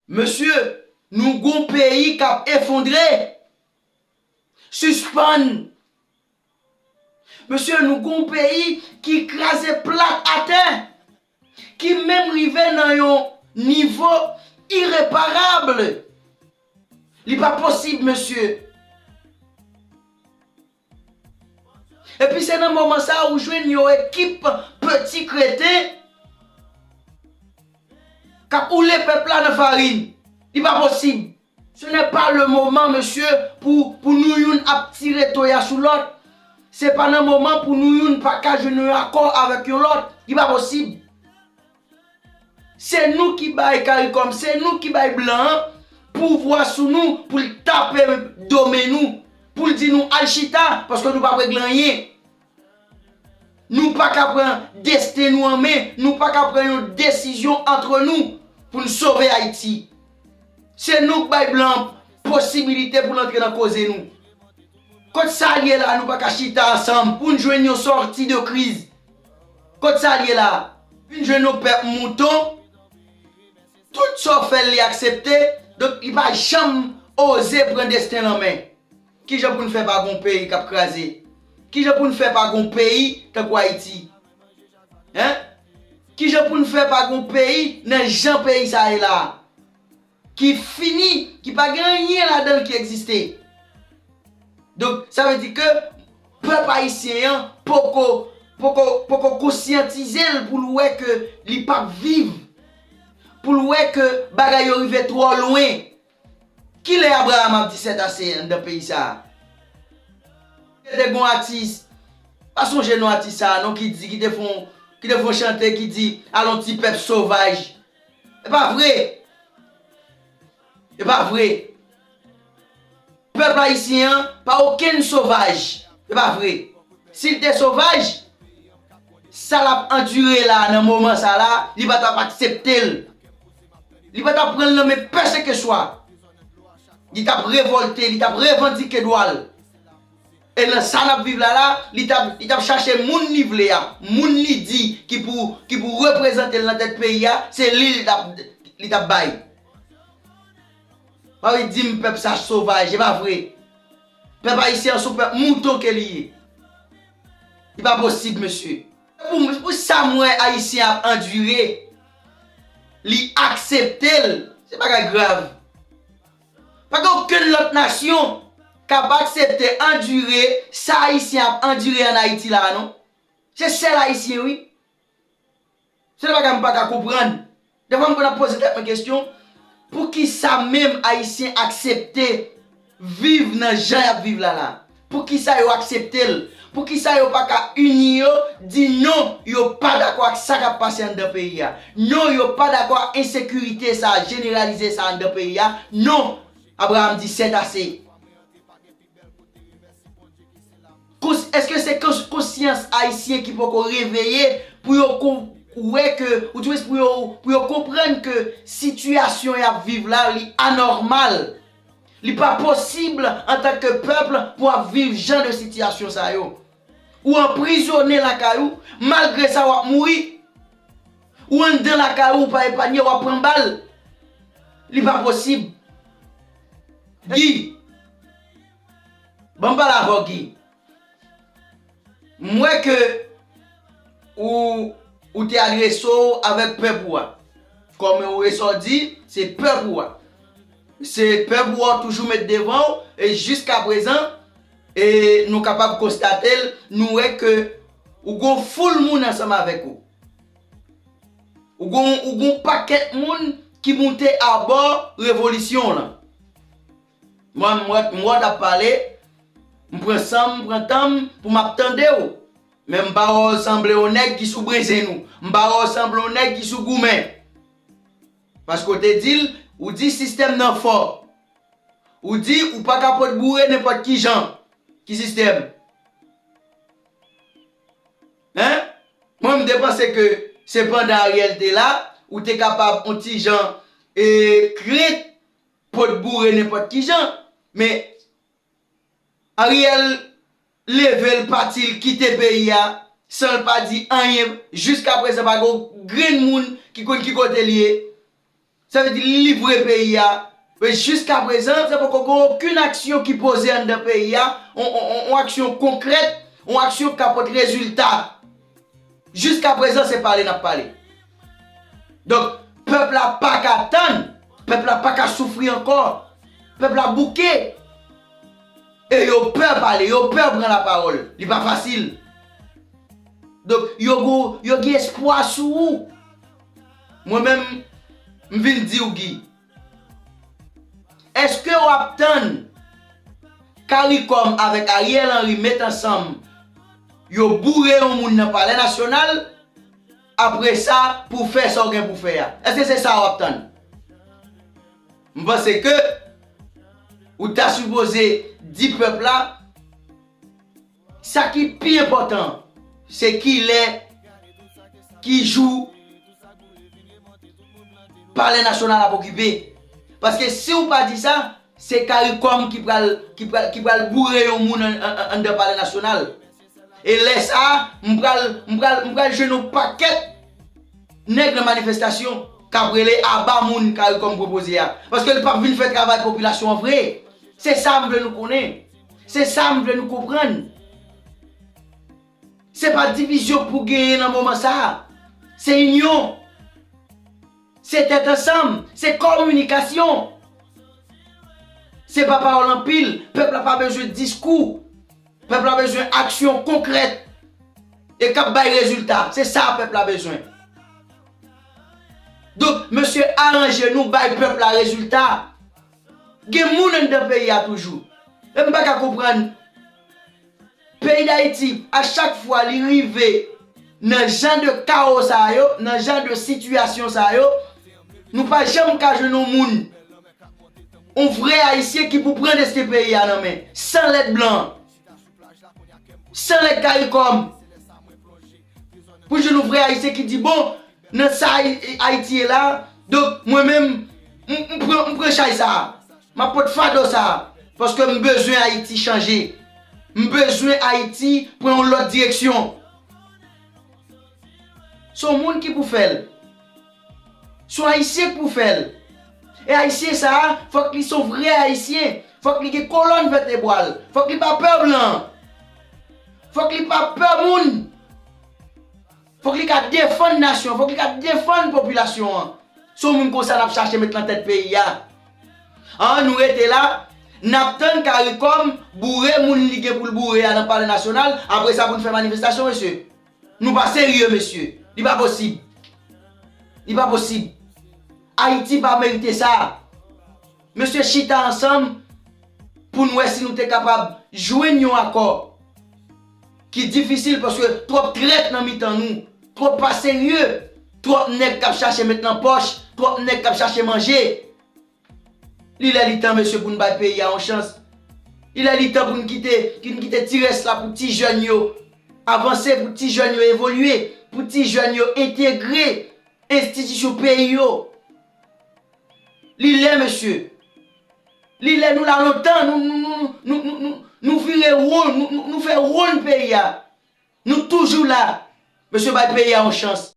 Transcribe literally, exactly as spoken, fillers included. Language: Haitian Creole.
Mesye, nou gon peyi k ap efondre. Sispann. Mesye, nou gon peyi ki kraze plat atè, ki menm rive nan yon nivo ireparab. Li pa posib, mesye. Epi se nan moman sa a ou jwenn yon ekip peti kreten k ap woule pèp la nan farin. Li pa posib. Ce n'est pas le moment, mesye, pou, pou nou youn ap tire toya sou lòt. Se pa nan moman pou nou youn pa ka jwenn yon akò avèk yon lòt. Li pa posib. Se nou ki bay CARICOM, se nou ki bay blan an pouvwa sou nou pou l tape do men nou, pou l di nou al chita, paske nou pa regle anyen. Nou pa ka pran desten nou an men, nou pa ka pran yon desizyon antre nou pou n sove Ayiti. Se nou k bay blan posibilite pou l antre nan koze nou. Kot sa l ye la, nou pa ka chita ansanm pou n jwenn yon sòti de kriz? Kot sa l ye la? Vin jwenn yon pèp mouton, tout sa w fè l, li aksepte, donk li pa janm oze pran desten l an men. Kijan pou n fè pa gon peyi k ap kraze? Kijan pou n fè pa gon peyi tankou Ayiti? Hein? Kijan pou n fè pa gon peyi nan jan peyi sa ye la a? Ki fini, ki pa gen anyen ladan l ki egziste. Donk, sa vle di ke pèp ayisyen an poko, poko, poko konsyantize l pou l wè ke li p ap viv, pou l wè ke bagay yo rive twò lwen. Kilè Abraram ap di sètase anndan peyi sa a? Te gon atis, pa sonje non atis sa a non, ki di, ki te fon, ki te fon chante ki di, "Alon ti pèp sovaj." E pa vre. E pa vre. Pèp ayisyen an pa okenn sovaj. E pa vre. Si l te sovaj, sa l ap andire la nan moman sa la, li pa t ap aksepte l. Li pa t ap pran l nan men pèsekeswa. Li t ap revòlte, li t ap revandike dwa l. E nan sa n ap viv la la, li t ap, li t ap chache moun li vle a, moun li di ki pou, ki pou reprezante l nan tèt peyi a, se li li t ap, li t ap bay. Pa vin di m pèp sa sovaj, e pa vre. Pèp ayisyen an se yon pèp mouton ke li ye. Li pa posib, mesye. Pou, pou sa m wè ayisyen ap andire, li aksepte l, se bagay grav. Pa gen okenn lòt nasyon k ap aksepte andire sa ayisyen ap andire ann Ayiti la a, non. Se sèl ayisyen, wi. Se yon bagay m pa ka konprann. Defwa m konn ap poze tèt mwen kesyon, poukisa menm ayisyen aksepte viv nan jan y ap viv la la? Poukisa yo aksepte l? Poukisa yo pa ka ini yo, di non, yo pa dakò ak sa k ap pase anndan peyi a? Non, yo pa dakò ak ensekirite sa a, jeneralize sa a anndan peyi a? Non, Abraram di sètase. Kons-, èske se kons-, konsyans ayisyen ki poko reveye pou yo kon-, wè ke, ou di pou yo, pou yo konprann ke sitiyasyon y ap viv la, li anòmal? Li pa posib antanke pèp pou ap viv jan de sitiyasyon sa yo. Ou anprizonnen lakay ou, malgre sa w ap mouri. Ou anndan lakay ou, ou pa epanye, w ap pran bal. Li pa posib. Guy, ban m pale avè w, Guy. M wè ke ou, ou te adrese w avèk pèp ou a. Kòm ou e sa w di, se pèp ou a. Se pèp ou a w toujou met devan w, e jiskaprezan, e nou kapab konstate l, nou wè ke ou gon foul moun ansanm avèk ou. Ou gon, ou gon pakèt moun ki moute abò revolisyon w lan. Mwen, m wè, m wè w t ap pale, m pran san m, m pran tan m pou m ap tande w. Men m pa wè w sanble yon nèg ki sou brenzen ou. M pa wè w sanble yon nèg ki sou goumen. Paske w te di l, ou di sistèm nan fò. Ou di ou pa ka pot boure nenpòt ki jan. Ki sistèm? Hein? Mwen, m te panse ke se pandan Ariel te la, ou te kapab on ti jan, e, krent pot boure nenpòt ki jan. Men, Ariel leve l pati, l kite peyi a, san l pa di anyen. Jiskaprezan, pa gen yon grenn moun ki konn ki kote l ye. Sa vle di li livre peyi a. Men jiskaprezan, se poko gen okenn aksyon ki poze anndan peyi a, on, on, on, on aksyon konkrèt, on aksyon k ka pote rezilta. Jiskaprezan, se pale n ap pale. Donk, pèp la pa ka tann, pèp la pa ka soufri ankò, pèp la bouke. E yo pè pale, yo pè pran lapawòl. Li pa fasil. Donk, yo go, yo gen espwa sou ou. Mwen menm, m vin di w, Guy, èske w ap tann Caricom avèk Ariel Henry met ansanm, yo boure yon moun nan Palè Nasyonal, apre sa, pou w fè sa w gen pou fè a? Èske se sa w ap tann? M panse ke ou ta sipoze di pèp la, sa ki pi enpòtan, se kilè, ki jou Palè Nasyonal ap okipe. Paske si w pa di sa, se Caricom ki pral, ki pral, ki pral boure yon moun an, an, an, anndan Palè Nasyonal. E lè sa a, m pral, m pral, m pral jwenn yon pakèt nèg nan manifestasyon k ap rele aba moun Caricom pwopoze a. Paske l p ap vin fè travay popilasyon an vre. Se sa m vle nou konnen. Se sa m vle nou konprann. Se pa divizyon k pou genyen nan moman sa a. Se inyon. Se tèt ansanm. Se kominikasyon. Se pa pawòl anpil. Pèp la pa bezwen diskou. Pèp la bezwen aksyon konkrèt e k ap bay rezilta. Se sa pèp la bezwen. Donk, mesye, aranje nou, bay pèp la rezilta. Gen moun anndan peyi a toujou. E m pa ka konprann. Peyi Dayiti, a chak fwa li rive nan jan de kawo sa yo, nan jan de sitiyasyon sa yo, nou pa janm ka jwenn yon moun, yon vrè Ayisyen ki pou pran desten peyi a nan men, san lèt blan, san lèt Caricom. Pou jwenn yon vrè Ayisyen ki di, bon, nan sa Ay-, Ayiti ye la, donk, mwen menm, m, m pran, m pran chay sa a. M ap pot fado sa a. Paske m bezwen Ayiti chanje. M bezwen Ayiti pran yon lòt direksyon. Se yon moun ki pou fè l. Se yon Ayisyen ki pou fè l. E Ayisyen sa a, fòk li se yon vrè Ayisyen. Fòk li gen kolòn vètebral. Fòk li pa pè blan. Fòk li pa pè moun. Fòk li ka defann nasyon, fòk li ka defann popilasyon an. Se yon moun konsa n ap chache met nan tèt peyi a. An, nou rete la, n ap tann Caricom boure moun li gen pou l boure a nan Palè Nasyonal, apre sa pou n fè manifestasyon, mesye. Nou pa serye, mesye. Li pa posib. Li pa posib. Ayiti pa merite sa. Mesye, chita ansanm pou n wè si nou te kapab jwenn yon akò ki difisil paske twòp trèt nan mitan nou, twòp pa serye, twòp nèg k ap chache met nan pòch, twòp nèg k ap chache manje. Li lè li tan, mesye, pou n bay peyi a yon chans. Li lè li tan pou n kite, pou n kite ti rès la pou ti jèn yo avanse, pou ti jèn yo evolye, pou ti jèn yo entegre enstitisyon peyi yo. Li lè, mesye. Li lè, nou la lontan, nou, nou, nou vire won, nou, nou, nou fè won peyi a. Nou toujou la. Mesye, bay peyi a yon chans.